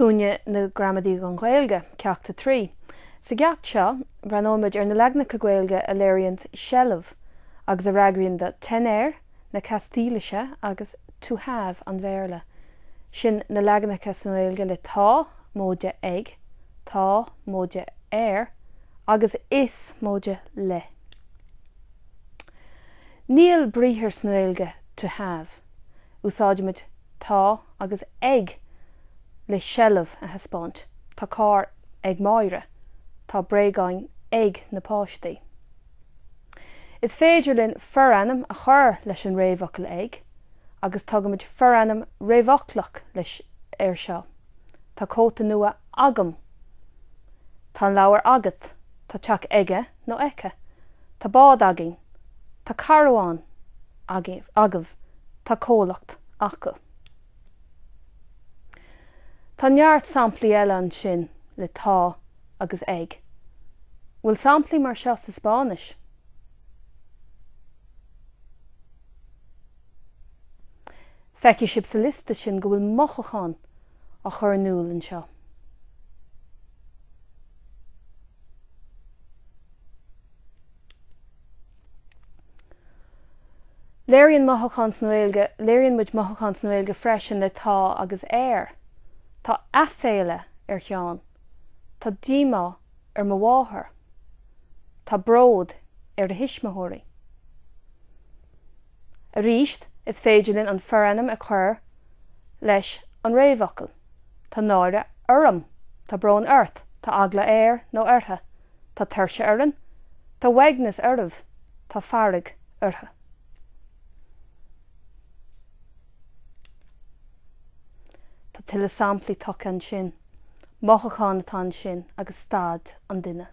Cúinne na Gramadaí don Ghaeilge, Ceacht 3. Sa gceacht seo, breathnóimid ar na leaganacha Gaeilge a léiríonn seilbh agus a fhreagraíonn do tener na Castaílise agus to have an Bhéarla. Sin na leaganacha sa nGaeilge le tá móide ag, tá móide ar agus is móide le. Níl briathar sa nGaeilge to have. Úsáidimid tá agus ag le seilbh a thaispeáint. Tá carr ag Máire. Tá bréagáin ag na páistí. Is féidir linn forainm a chur leis an réamhfhocal ag agus tugaimid forainm réamhfhoclach leis air seo. Tá cóta nua agam. Tá an leabhar agat. Tá teach aige nó aici. Tá bád againn. Tá carbhán agaibh. Tá comhlacht acu. Tá neart samplaí eile ansin le tá agus ag. Bhfuil samplaí mar seo sa Spáinnis? Feicfidh sibh sa liosta sin go bhfuil mothúchán á chur in iúl anseo. Léiríonn mothúchán sa nGaeilge, Léiríonn muid mothúchán sa nGaeilge freisin le tá agus ar. Tá aiféala ar Sheán. Tá díomá ar mo mháthair. Tá bród ar a thuismitheoirí. Arís, is féidir linn an forainm a chur leis an réamhfhocal. Tá náire orm. Tá brón ort. Tá eagla air nó uirthi. Tá tuirse orainn. Tá uaigneas oraibh. Tá fearg orthu. Tá tuilleadh samplaí tugtha ansin. Mothúchán atá ansin agus staid an duine.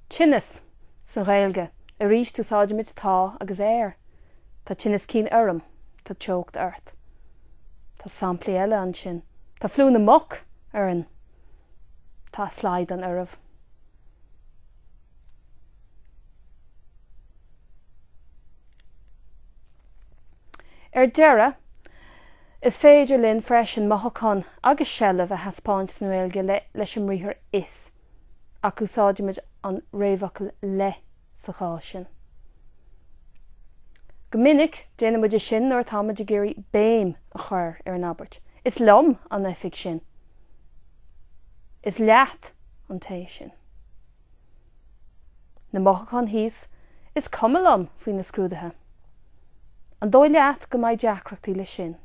Tinneas, sa Ghaeilge, arís úsáidimid tá agus ar. Tá tinneas cinn orm. Tá teocht ort. Tá samplaí eile ansin. Tá fliú na muc orainn. Tá slaghdán oraibh. Ar deireadh, is féidir linn freisin mothúchán agus seilbh a thaispeáint sa nGaeilge le leis an mbriathar is, ach úsáidimid an réamhfhocal le sa chás sin. Go minic, déanaimid é sin nuair atáimid ag iarraidh béim a chur ar an abairt, Is liom an oifig sin. Is leat an tae sin. Na mothúcháin thíos, Is cuma liom faoi na scrúduithe. An dóigh leat go mbeidh deacrachtaí leis sin?